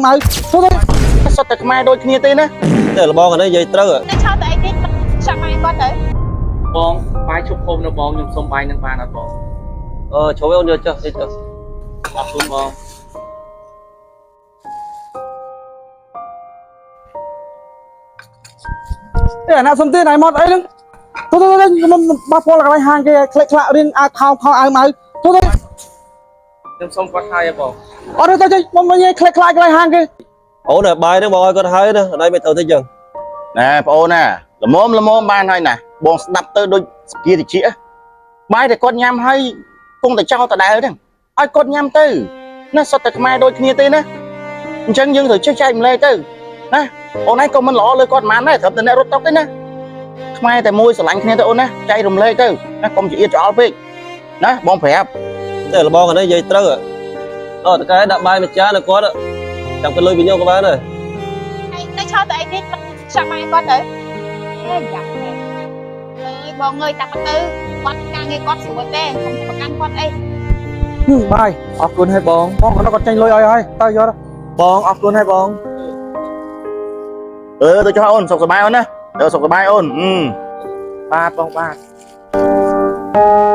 ម៉ៅទៅទៅ សុទ្ធតែខ្មែរដូចគ្នាទេណា តែលបងអានេះនិយាយត្រូវ នៅឆោតទៅអីទៀតចាំបាយគាត់ទៅ បងបាយឈប់ហូបនៅបងខ្ញុំសុំបាយនឹងបានអត់បង អឺចូលអូនយកចុះយកចុះ អរគុណបង អេអាណាសុំទេណៃមកអីហ្នឹងទៅទៅទៅខ្ញុំបាសពលកន្លែងហាងគេក្លែកក្លាក់រៀងអាវខោខោអាវម៉ៅទៅទៅ ខ្ញុំសុំគាត់ហើយបង អត់ទៅទៅមកមកក្លែកក្លាយកន្លែងហាងគេ អូនបាយហ្នឹងបងឲ្យគាត់ហើយណាអត់មិនត្រូវទេចឹង ណែប្អូនណាល្មមល្មមបានហើយណាបងស្ដាប់ទៅដូចសគាតិចបាយតែគាត់ញ៉ាំហើយគង់តែចោលដដែលហ្នឹងឲ្យគាត់ញ៉ាំទៅណាសុទ្ធតែខ្មែរដូចគ្នាទេណាអញ្ចឹងយើងត្រូវចេះចែកម្លែកទៅណាអូនឯងក៏មិនល្អលើគាត់ប៉ុន្មានដែរត្រឹមតែអ្នករត់តុកទេណាខ្មែរតែមួយស្រឡាញ់គ្នាទៅអូនណាចែករំលែកទៅណាកុំចៀតច្អល់ពេកណាបងប្រាប់ តែលបងអានេះនិយាយត្រូវអត់តកែដាក់បាយមួយចានឲ្យគាត់ចាំគាត់លុយពីខ្ញុំក៏បានដែរ ហើយនៅឆោតទៅអីទៀតចាំបាយគាត់ទៅអេយ៉ាប់មែនអើយបងអើយតាទៅគាត់ការងារគាត់ស្រួលទេកុំប្រកាន់គាត់អី បាយ អរគុណហើយបង បងគាត់គាត់ចេញលុយឲ្យហើយទៅយកទៅ បងអរគុណហើយបង អឺទៅចុះអូនសុខសប្បាយអូនណាទៅសុខសប្បាយអូនអឺ បាទបងបាទ អ